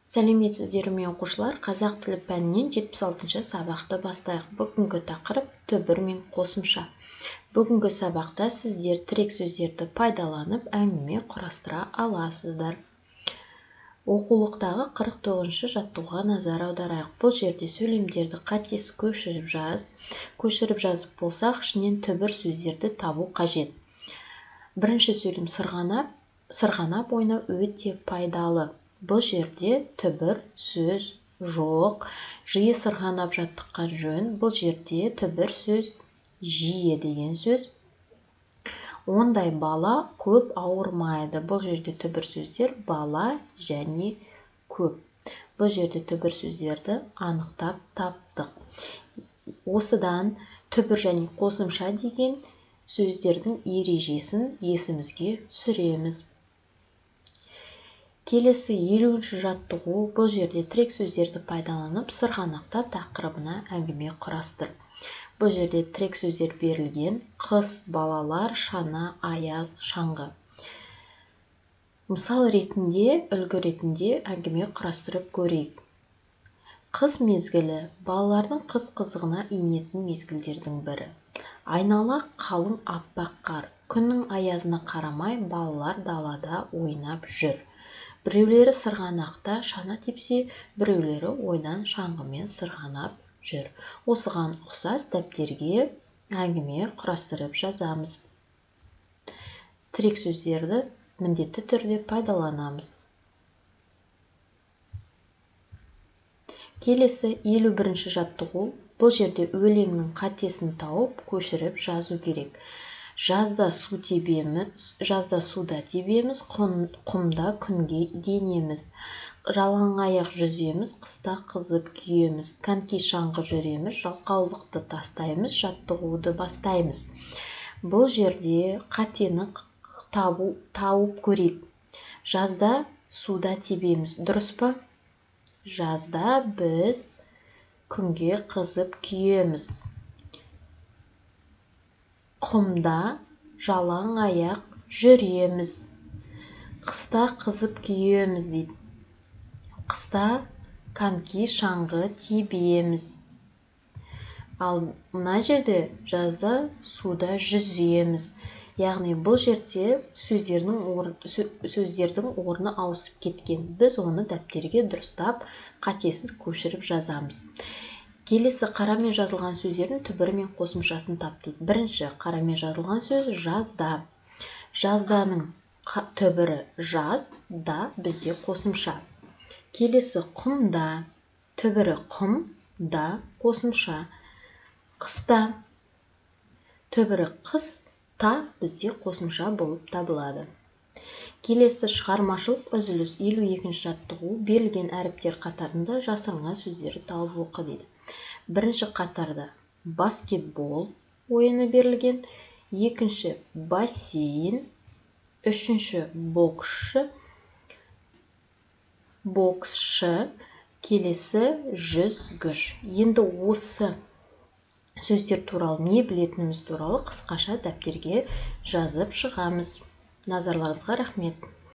Сәлеметсіздер ме, оқушылар? Қазақ тілі пәнінен 76-шы сабақты бастайық. Бүгінгі тақырып түбір мен қосымша. Бүгінгі сабақта сіздер тірек сөздерді пайдаланып әңгіме құрастыра аласыздар. Оқулықтағы 49-шы жаттығуға назар аударайық. Бұл жерде сөйлемдерді қатесіз көшіріп жаз. Көшіріп жазып болсақ, ішінен түбір сөздерді табу қажет. Бірінші сөйлем: сырғанап ойнау өте пайдалы. Бұл жерде түбір сөз жоқ. Жиі сырғанап жаттыққан жөн. Бұл жерде түбір сөз жиі деген сөз. Ондай бала көп ауырмайды. Бұл жерде түбір сөздер бала және көп. Бұл жерде түбір сөздерді анықтап таптық. Осыдан түбір және қосымша деген сөздердің ережесін есімізге түсіреміз. Келесі 50-ші жаттығу. Бұл жерде тірек сөздерді пайдаланып сырғанақта тақырыбына әңгіме құрастыр. Бұл жерде тірек сөздер берілген: қыс, балалар, шана, аяз, шаңғы. Мысал ретінде, үлгі ретінде әңгіме құрастырып көрейік. Қыс мезгілі балалардың қыс қызығына енетін мезгілдердің бірі. Айнала қалың аппақ қар. Күннің аязына қарамай балалар далада ойнап жүр. Біреулері сырғанақта шана тепсе, біреулері ойдан шаңғымен сырғанап жүр. Осыған ұқсас дәптерге әңгіме құрастырып жазамыз. Тірек сөздерді міндетті түрде пайдаланамыз. Келесі 51-ші жаттығу. Бұл жерде өлеңнің қатесін тауып, көшіріп жазу керек. Жазда су тебеміз, жазда суда тебеміз, құмда күнге денеміз. Жалаң аяқ жүземіз, қыста қызып күйеміз. Коньки шаңғы жүреміз, жалқаулықты тастаймыз, жаттығуды бастаймыз. Бұл жерде қатені тауып көрейік. Жазда суда тебеміз, дұрыс па? Жазда біз күнге қызып күйеміз. Құмда жалаң аяқ жүреміз. Қыста қызып күйеміз дейді. Қыста коньки шаңғы тебеміз. Ал мына жерде жазда суда жүземіз. Яғни бұл жерде сөздердің орны ауысып кеткен. Біз оны дәптерге дұрыстап, қатесіз көшіріп жазамыз. Келесі қарамен жазылған сөздердің түбірі мен қосымшасын тап дейді. Бірінші қарамен жазылған сөз жазда. Жазданың түбірі жаз, да бізде қосымша. Келесі құмда, түбірі құм, да қосымша. Қыста, түбірі қыс, та бізде қосымша болып табылады. Келесі шығармашылық үзіліс 52-ші жаттығу. Берілген әріптер қатарында жасырынған сөздерді тауып оқы дейді. Бірінші қатарда баскетбол ойыны берілген, екінші бассейн, үшінші боксшы, келесі жүзгіш. Енді осы сөздер туралы не білетініміз туралы қысқаша дәптерге жазып шығамыз. Назарларыңызға рахмет.